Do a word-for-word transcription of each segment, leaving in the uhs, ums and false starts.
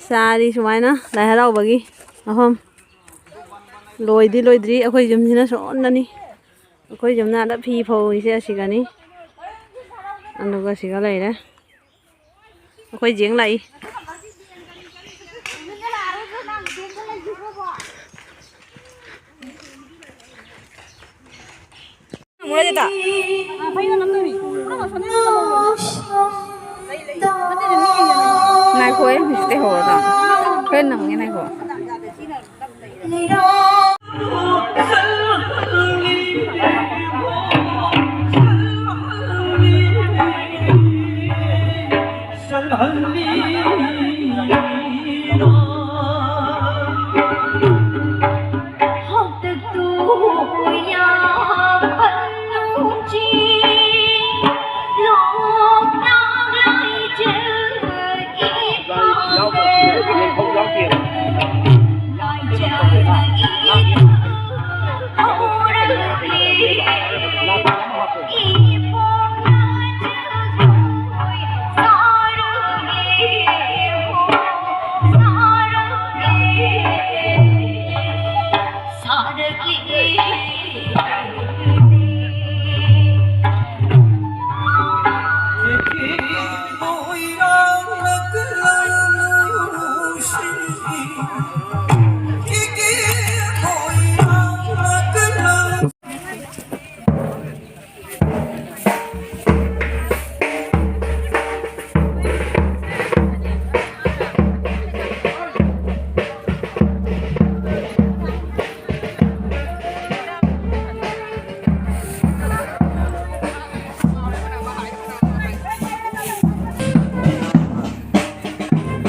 ꯆꯥꯔꯤ ꯁꯨꯃꯥꯏꯅ ꯂꯥꯏ ꯍꯔꯥꯎꯕꯒꯤ ꯑꯍꯨꯝ꯫ ꯂꯣꯏꯗꯤ ꯂꯣꯏꯗ꯭ꯔꯤ꯫ ꯑꯩꯈꯣꯏ ꯌꯨꯝꯁꯤꯅ ꯁꯣꯝꯗꯅꯤ꯫ ꯑꯩꯈꯣꯏ ꯌꯨꯝꯅꯥꯗ ꯐꯤ ꯐꯧꯔꯤꯁꯦ ꯑꯁꯤꯒꯅꯤ꯫ ꯑꯗꯨꯒ ꯁꯤꯒ ꯂꯩꯔꯦ꯫ ꯑꯩꯈꯣꯏ ꯖꯦꯡ ꯂꯥꯛꯏ꯫ ꯉꯥꯏꯈꯣꯍꯦ, ꯍꯧꯖꯤꯛꯇꯤ ꯍꯧꯔꯗꯧꯅꯤ꯫ ꯈꯔ ꯅꯪꯉꯦ, ꯉꯥꯏꯈꯣ꯫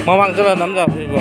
ꯃꯃꯥꯡ ꯆꯠꯂ ꯅꯝꯖꯕꯁꯤꯕꯣ꯫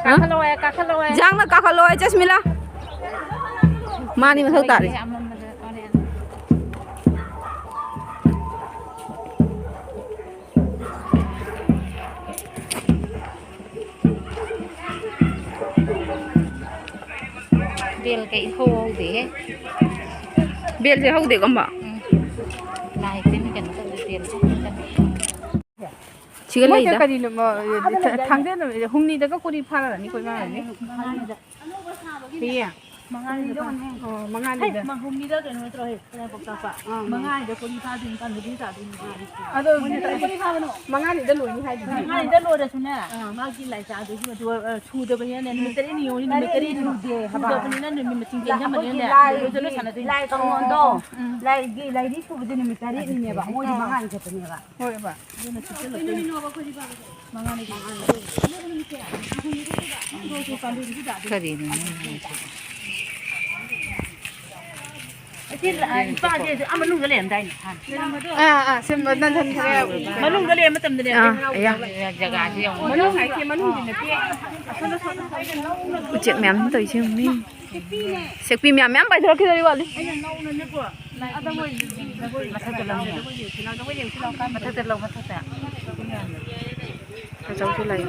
ꯀꯥꯈꯠꯂꯛꯑꯣ, ꯀꯥꯈꯠꯂꯛꯑꯣ꯫ ꯖꯥꯡꯅ ꯀꯥꯈꯠꯂꯣ, ꯆꯁꯃꯤꯂꯥ꯫ ꯃꯥꯅꯤ ꯃꯊꯧ ꯇꯥꯔꯦ꯫ ꯕꯦꯜ ꯀꯩ ꯏꯍꯧ ꯍꯧꯗꯦꯍꯦ꯫ ꯕꯦꯜꯁꯦ ꯍꯧꯗꯦꯀꯣ, ꯑꯝꯕ? ꯎꯝ꯫ ꯂꯥꯏ ꯇꯤꯟ ꯀꯩꯅꯣ ꯇꯧꯗꯦ, ꯕꯦꯜꯁꯦ ꯍꯧꯗꯦ꯫ ꯁꯤꯒ ꯃꯣꯏꯁꯦ ꯂꯩꯗ꯫ ꯀꯔꯤ ꯅꯨꯃ-, ꯊꯥꯡꯖ ꯅꯨꯃꯤꯠ ꯍꯨꯝꯅꯤꯗꯒ ꯀꯨꯔꯤ ꯐꯥꯔꯅꯤꯀꯣ ꯏꯃꯥ ꯍꯣꯏꯅꯦ? ꯍꯌꯦꯡ? ꯃꯉꯥꯅꯤꯗ꯫ ꯑꯣ, ꯃꯉꯥꯅꯤꯗ꯫ ꯍꯩ, ꯃ-, ꯍꯨꯝꯅꯤꯗ ꯀꯩꯅꯣ ꯅꯠꯇ꯭ꯔꯣ? ꯍꯦ, ꯂꯥꯏꯕꯛ ꯀꯥꯛꯄ꯫ ꯑꯥ, ꯃꯉꯥꯅꯤꯗ ꯀꯨꯔꯤ ꯐꯥꯗꯣꯏꯅꯤ, ꯀꯥꯟꯗꯗꯤ ꯇꯥꯗꯣꯏꯅꯤ꯫ ꯑꯗꯣ ꯃꯣꯏꯅ ꯇꯧꯔꯤꯁꯦ ꯃꯉꯥꯅꯤꯗ ꯂꯣꯏꯅꯤ ꯍꯥꯏꯗꯨꯗꯤ꯫ ꯃꯉꯥꯅꯤꯗ ꯂꯣꯏꯔꯁꯨꯅꯦ, ꯑꯥ꯫ ꯃꯥꯒꯤ ꯂꯥꯏ ꯆꯥꯗꯣꯏꯁꯤꯅ ꯑꯗꯨ, ꯑ, ꯁꯨꯗꯕꯅꯤꯅꯅꯦ, ꯅꯨꯃꯤꯠ ꯇꯔꯦꯠꯅꯤ ꯌꯧꯅꯤ, ꯅꯨꯃꯤꯠ ꯇꯔꯦꯠꯅꯤ ꯁꯨꯗꯦ ꯍꯥꯏꯕ꯫ ꯁꯨꯗꯕꯅꯤꯅ ꯅꯨꯃꯤꯠ ꯃꯁꯤꯡ ꯇꯦꯟꯖꯕꯅꯤꯅꯅꯦ, ꯑꯩꯈꯣꯏꯒꯤ ꯂꯥꯏ, ꯂꯣꯏꯗ ꯂꯣꯏꯁꯥꯟꯅꯗꯣꯏꯅꯤ꯫ ꯂꯥꯏ ꯀꯥꯡꯂꯣꯟꯗꯣ, ꯎꯝ꯫ ꯂꯥꯏꯒꯤ ꯂꯥꯏꯔꯤ ꯁꯨꯕꯁꯦ ꯅꯨꯃꯤꯠ ꯇꯔꯦꯠꯅꯤꯅꯦꯕ, ꯃꯣꯏꯗꯤ ꯑꯥ꯫ ꯃꯉꯥꯅꯤ ꯈꯛꯇꯅꯦꯕ꯫ ꯍꯣꯏꯕ꯫ ꯑꯗꯨꯅ ꯆꯤꯛꯁꯜꯂꯛꯇꯣꯏꯅꯤ꯫ ꯃꯉꯥꯅꯤ꯫ ꯀꯔꯤꯅꯣ ꯅꯪ ꯍꯥꯏꯁꯦ? ꯑꯁꯤ ꯂ-, ꯅꯨꯄꯥꯁꯦ ꯑꯥ ꯃꯅꯨꯡꯗ ꯂꯩꯔꯝꯗꯥꯏꯅꯦ ꯍꯥꯟꯅ꯫ ꯑꯥ, ꯑꯥ, ꯁꯤ ꯅꯟꯊꯟ ꯈꯔ ꯃꯅꯨꯡꯗ ꯂꯩꯔꯝ ꯃꯇꯝꯗꯅꯦ ꯑꯥ, ꯑꯩ ꯑꯌꯥ꯫ ꯖꯒꯥꯁꯤ ꯌꯦꯡꯉꯨ꯫ ꯃꯅꯨꯡ ꯍꯥꯏꯁꯦ ꯃꯅꯨꯡꯗꯤ ꯅꯠꯇꯦ꯫ ꯎꯆꯦꯛ ꯃꯌꯥꯝ ꯇꯧꯔꯤꯁꯦ ꯌꯦꯡꯉꯨꯅꯦ꯫ ꯁꯦꯛꯄꯤ ꯃꯌꯥꯝ ꯃꯌꯥꯝ ꯄꯥꯏꯊꯣꯔꯛꯈꯤꯗꯧꯔꯤ ꯋꯥꯠꯂꯤ꯫ ꯃꯊꯛꯇ ꯂꯧꯅꯦ꯫ ꯃꯊꯛꯇ ꯂꯧ, ꯃꯊꯛꯇ꯫ ꯑꯆꯧꯕꯁꯨ ꯂꯩ꯫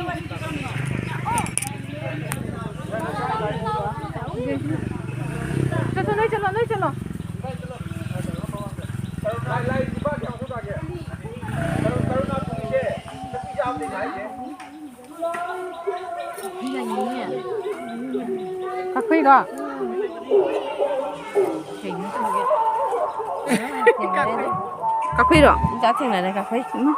ꯆꯠꯂꯣ, ꯅꯣꯏ ꯆꯠꯂꯣ, ꯅꯣꯏ ꯆꯠꯂꯣ꯫ ꯀꯛꯐꯩꯔꯣ? ꯀꯛꯐꯩꯔꯣ? ꯏꯆꯥ ꯊꯦꯡꯅꯔꯦ, ꯀꯛꯐꯩ꯫ ꯏꯃꯥ꯫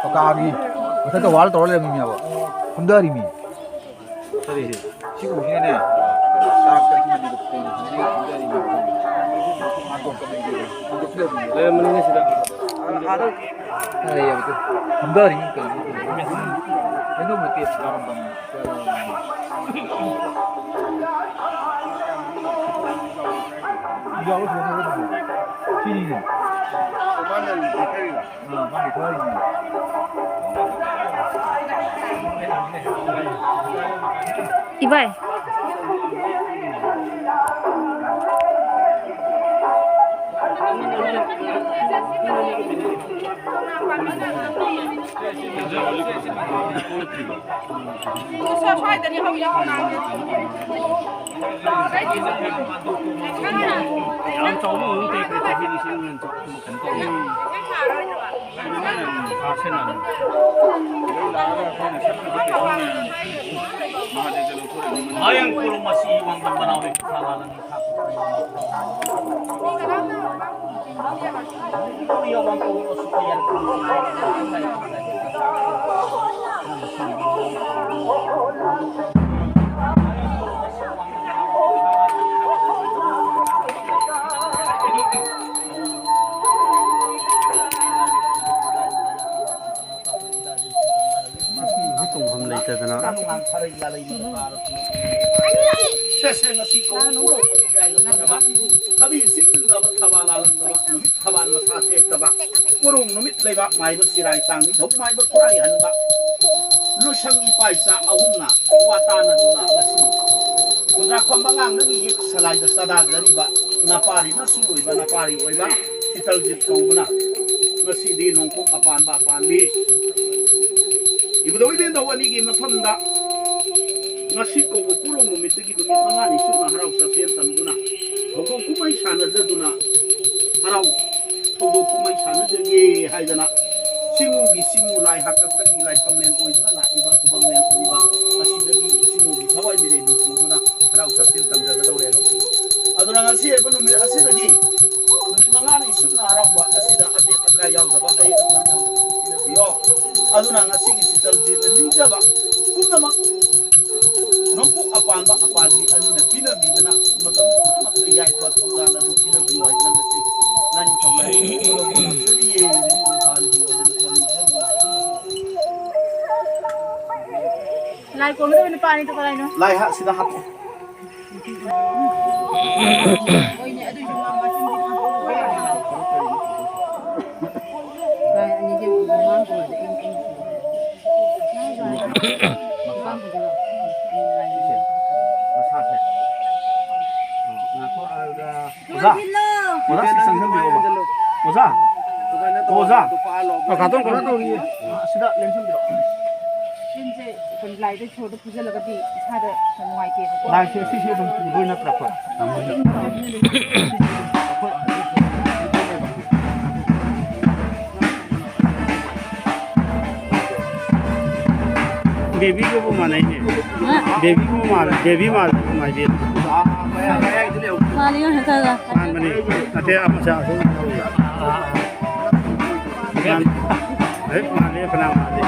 ꯀꯀꯥꯒꯤ ꯃꯊꯛꯇ ꯋꯥꯜ ꯇꯧꯔ ꯂꯩꯔꯝꯃꯤꯅꯦꯕ꯫ ꯀꯨꯝꯊꯔꯤꯃꯤ꯫ ꯀꯔꯤ? ꯁꯤ ꯎꯁꯤꯅꯅꯦ, ꯆꯥꯛ ꯆꯥꯁꯤꯟꯅꯕꯗ ꯐꯣꯟ ꯊꯝꯕꯤꯔꯒ ꯊꯝꯖꯔꯤꯕ꯫ ꯂꯩꯔꯝꯕꯅꯤꯅꯦ ꯁꯤꯗ꯫ ꯍꯝꯊꯔꯤꯉꯩ ꯀꯩꯅꯣ ꯍꯩꯅꯧ ꯃꯇꯦꯛ ꯆꯥꯔꯝꯕꯅꯤ꯫ ꯁꯤꯅꯤꯅꯦ꯫ ꯑꯥ, ꯃꯥꯒꯤ ꯊꯣꯛꯂꯛꯏꯅꯦ꯫ ꯏꯕꯥꯏ꯫ ꯌꯥꯝ ꯆꯥꯎꯕ ꯑꯣꯏꯔꯗꯤ ꯀꯩ ꯀꯩ ꯆꯍꯤ ꯂꯤꯁꯤꯡ ꯑꯃ ꯍꯦꯟ ꯆꯥꯎ-, ꯀꯩꯅꯣ ꯇꯧꯅꯤ꯫ ꯃꯥꯌꯪ ꯀꯨꯔꯨꯝ ꯑꯁꯤ ꯋꯥꯡꯕꯟ ꯃꯅꯥꯎ ꯂꯩ ꯈꯥ ꯂꯥꯂꯟ ꯈꯥ꯫ ꯇꯣꯡꯐꯝ ꯂꯩꯇꯗꯅ꯫ ꯁꯦ, ꯁꯦ, ꯉꯁꯤ ꯀꯧꯕ ꯄꯨꯔꯛꯄ ꯊꯕꯤ ꯁꯤꯡꯗꯕ ꯊꯕꯥ ꯂꯥꯂꯝꯗꯕ ꯅꯨꯃꯤꯠ ꯊꯕꯥꯜ ꯃꯁꯥ ꯇꯦꯛꯇꯕ ꯎꯔꯨꯝ ꯅꯨꯃꯤꯠ ꯂꯩꯕꯥꯛ ꯃꯥꯏꯕ ꯆꯤꯔꯥꯏ ꯇꯥꯡ ꯅꯤꯡꯊꯧ ꯃꯥꯏꯕ ꯈꯨꯔꯥꯏ ꯍꯟꯕ ꯂꯨꯁꯪ ꯏꯄꯥ ꯏꯆꯥ ꯑꯍꯨꯝꯅ ꯋꯥ ꯇꯥꯅꯗꯨꯅ ꯉꯁꯤ ꯈꯨꯟꯗ꯭ꯔꯥꯛꯄꯝ ꯃꯉꯥꯡꯗꯒꯤ ꯌꯦꯛ ꯁꯂꯥꯏꯗ ꯆꯗꯥꯖꯔꯤꯕ ꯅꯄꯥꯔꯤ ꯃꯆꯨ ꯑꯣꯏꯕ ꯅꯄꯥꯔꯤ ꯑꯣꯏꯕ ꯁꯤꯇꯜꯖꯤꯠ ꯀꯧꯕꯅ ꯉꯁꯤꯗꯤ ꯅꯣꯡꯄꯣꯛ ꯑꯄꯥꯟꯕ ꯑꯄꯥꯟꯕꯤ ꯏꯕꯨꯙꯧ ꯏꯕꯦꯟꯗꯧ ꯑꯅꯤꯒꯤ ꯃꯐꯝꯗ ꯉꯁꯤ ꯀꯧꯕ ꯄꯣꯔꯣꯡ ꯅꯨꯃꯤꯠꯇꯒꯤ ꯅꯨꯃꯤꯠ ꯃꯉꯥꯅꯤ ꯆꯨꯞꯅ ꯍꯔꯥꯎ ꯆꯥꯛꯆꯦꯟ ꯇꯝꯗꯨꯅ ꯊꯧꯗꯣꯛ ꯀꯨꯝꯍꯩ ꯁꯥꯟꯅꯖꯗꯨꯅ ꯍꯔꯥꯎ ꯊꯧꯗꯣꯛ ꯀꯨꯝꯍꯩ ꯁꯥꯟꯅꯖꯒꯦ ꯍꯥꯏꯗꯅ ꯆꯤꯡꯉꯨꯒꯤ ꯆꯤꯡꯉꯨ ꯂꯥꯏ ꯍꯥꯛꯇꯛꯇꯒꯤ ꯂꯥꯏꯐꯝꯂꯦꯟ ꯑꯣꯏꯗꯨꯅ ꯂꯥꯛꯏꯕ ꯈꯨꯕꯝꯂꯦꯟ ꯑꯣꯏꯔꯤꯕ ꯑꯁꯤꯗꯒꯤ ꯆꯤꯡꯉꯨꯒꯤ ꯊꯋꯥꯏ ꯃꯤꯔꯦꯟꯕꯨ ꯄꯨꯗꯨꯅ ꯍꯔꯥꯎ ꯆꯥꯛꯆꯦꯟ ꯇꯝꯖꯒꯗꯧꯔꯦ꯫ ꯑꯗꯨꯅ ꯉꯁꯤ ꯍꯥꯏꯕ ꯅꯨꯃꯤꯠ ꯑꯁꯤꯗꯒꯤ ꯅꯨꯃꯤꯠ ꯃꯉꯥꯅꯤ ꯁꯨꯞꯅ ꯍꯔꯥꯎꯕ ꯑꯁꯤꯗ ꯑꯇꯦꯛ ꯑꯀꯥꯏ ꯌꯥꯎꯗꯕ, ꯑꯌꯦꯠ ꯑꯄꯟ ꯌꯥꯎꯗꯕ ꯄꯤꯕꯤꯌꯣ꯫ ꯑꯗꯨꯅ ꯉꯁꯤꯒꯤ ꯁꯤꯇꯜꯖꯤꯠꯅ ꯅꯤꯡꯖꯕ ꯄꯨꯝꯅꯃꯛ ꯅꯣꯡꯄꯣꯛ ꯑꯄꯥꯟꯕ ꯑꯄꯥꯟꯕꯤ ꯑꯅꯤꯅ ꯄꯤꯅꯕꯤꯗꯅ ꯃꯇꯝ ꯄꯨꯝꯅꯃꯛꯇ ꯌꯥꯏꯐ ꯊꯧꯖꯥꯜ ꯑꯗꯨ ꯄꯤꯅꯕꯤꯌꯨ ꯍꯥꯏꯗꯅ ꯉꯁꯤ ꯂꯥꯏꯅꯤꯡꯊꯧ ꯂꯥꯏꯔꯦꯝꯕꯤ ꯂꯧꯕ ꯉꯝꯖꯔꯤꯌꯦ꯫ ꯂꯥꯏ ꯀꯣꯟꯒꯗꯕ ꯅꯨꯄꯥ ꯑꯅꯤꯗꯣ ꯀꯗꯥꯏꯅꯣ? ꯂꯥꯏ ꯍꯥ-, ꯁꯤꯗ ꯍꯥꯞꯄꯣ꯫ ꯂꯥꯏ ꯑꯅꯤꯁꯦ ꯃꯃꯥꯡ ꯀꯣꯟꯗ ꯏꯪ ꯏꯪ꯫ ꯑꯣꯖꯥ, ꯑꯣꯖꯥ, ꯁꯤ ꯆꯪꯁꯟꯕꯤꯔꯛꯑꯣꯕ꯫ ꯑꯣꯖꯥ, ꯑꯣꯖꯥ, ꯀꯀꯥꯗꯣ ꯀꯩꯅꯣ ꯇꯧꯔꯤꯌꯦ꯫ ꯑꯁꯤꯗ ꯂꯦꯡꯁꯟꯕꯤꯔꯛꯑꯣ꯫ ꯁꯤꯝꯁꯦ ꯑꯩꯈꯣꯏ ꯂꯥꯏꯗ ꯁꯣꯔꯗ ꯐꯨꯖꯜꯂꯒꯗꯤ ꯏꯁꯥꯗ ꯅꯨꯡꯉꯥꯏꯇꯦꯕꯀꯣ꯫ ꯂꯥꯏꯁꯦ ꯁꯤꯁꯦ ꯑꯗꯨꯝ ꯄꯨꯗꯣꯏ ꯅꯠꯇ꯭ꯔꯥ ꯑꯩꯈꯣꯏ? ꯕꯦꯕꯤꯒꯕꯨ ꯃꯥꯟꯅꯩꯅꯦ꯫ ꯍꯥ? ꯕꯦꯕꯤꯒꯕꯨ ꯃꯥꯜꯂꯦ, ꯕꯦꯕꯤ ꯃꯥꯜꯂꯦ, ꯃꯥꯏꯕꯤ꯫ ꯃꯥꯜꯂꯤ, ꯌꯦꯡꯉꯣ ꯈꯔ ꯈꯔ꯫ ꯃꯥꯟꯕꯅꯤ꯫ ꯅꯠꯇꯦ, ꯑꯃ ꯆꯥ-, ꯃꯥꯟ-, ꯍꯦꯛ ꯃꯥꯜꯂꯦ, ꯀꯅꯥ ꯃꯥꯜꯂꯤ?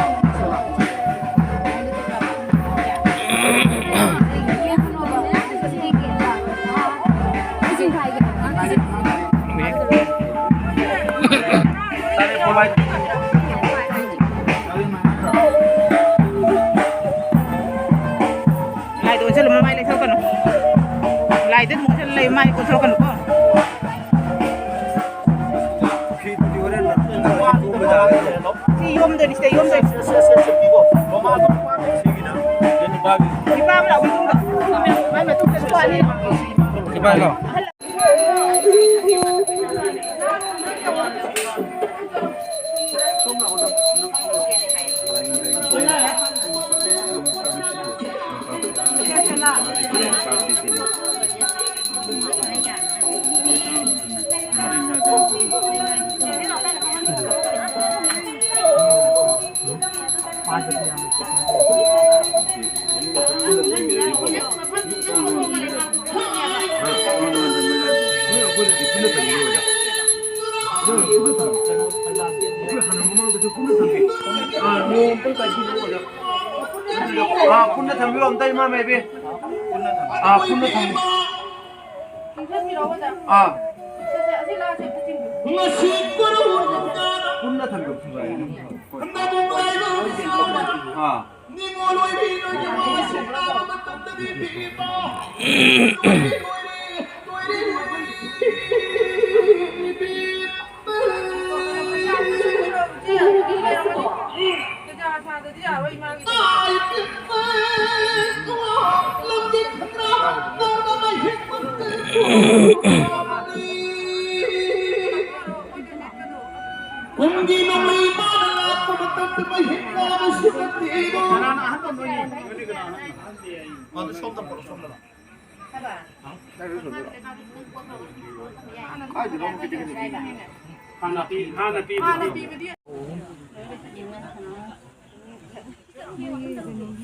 ꯂꯥꯏꯗ ꯑꯣꯟꯁꯤꯜꯂꯨ, ꯃꯃꯥꯏ ꯂꯩꯊꯣꯛꯀꯅꯨ꯫ ꯂꯥꯏꯗ ꯑꯗꯨꯝ ꯑꯣꯟꯁꯤꯜꯂ ꯂꯩ, ꯃꯥꯏ ꯀꯣꯟꯊꯣꯔꯛꯀꯅꯨꯀꯣ꯫ ꯁꯤ ꯌꯣꯝꯗꯣꯏꯅꯤ, ꯁꯤꯗ ꯌꯣꯝꯗꯣꯏꯅꯤ꯫ ꯅꯨꯄꯥ ꯑꯃ ꯂꯥꯛꯑꯣ, ꯃꯇꯨꯡꯗ꯫ ꯃꯥꯏ ꯃꯇꯨꯡꯗ ꯅꯨꯄꯥ ꯑꯅꯤ꯫ ꯑꯥ, ꯄꯨꯟꯅ ꯊꯝꯕꯤꯌꯨ ꯑꯝꯇ, ꯏꯃꯥ ꯃꯥꯏꯕꯤ꯫ ꯑꯥ, ꯄꯨꯟꯅ ꯊꯝꯕꯤꯌꯨ꯫ ꯑꯥ꯫ ꯄꯨꯟꯅ ꯊꯝꯕꯤꯌꯨ꯫ ꯅꯤꯉꯣꯜ ꯑꯣꯏꯕꯤ ꯅꯣꯏꯒꯤ ꯋꯥꯁꯦ ꯇꯥꯕ ꯃꯇꯝꯗꯗꯤ ꯄꯤꯕ ꯂꯣꯏꯔꯦ, ꯂꯣꯏꯔꯦ, ꯂꯣꯏꯔꯦ, ꯂꯣꯏꯔꯦ꯫ ꯀꯨꯝꯒꯤ ꯅꯣꯡꯃꯩ ꯃꯥꯅ ꯂꯥꯛꯄ ꯃꯇꯝꯗ ꯃꯍꯤꯛ ꯀꯥꯕꯁꯨ ꯅꯠꯇꯦ꯫ ꯀꯅꯥꯅ ꯑꯍꯟꯕ ꯅꯣꯏꯅꯤ? ꯅꯣꯏꯅꯤ ꯀꯅꯥꯅ ꯑꯍꯟꯕ? ꯑꯗꯨ ꯁꯣꯝꯗ ꯄꯨꯔꯛꯑꯣ, ꯁꯣꯝꯗ ꯂꯥꯛꯑꯣ꯫ ꯍꯥꯟꯅ ꯄꯤ-, ꯍꯥꯟꯅ ꯄꯤꯕꯗꯤ꯫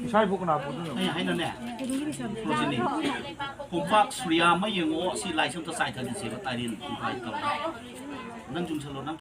ꯏꯁꯥ ꯏꯕꯨ ꯀꯅꯥ ꯄꯨꯗꯣꯏꯅꯣ? ꯑꯩ ꯍꯥꯏꯅꯅꯦ, ꯍꯧꯖꯤꯛꯅꯦ, ꯀꯣꯝꯄꯥꯛ ꯁꯨꯔꯤꯌꯥ ꯑꯃ ꯌꯦꯡꯉꯣ, ꯁꯤ ꯂꯥꯏꯁꯦ ꯑꯝꯇ ꯆꯥꯏꯊꯈꯤꯁꯦꯕ, ꯇꯥꯏꯔꯦꯟ ꯄꯨꯡꯈꯥꯏ ꯇꯧꯔꯦ꯫ ꯅꯪ ꯆꯨꯝꯁꯜꯂꯣ, ꯅꯪ꯫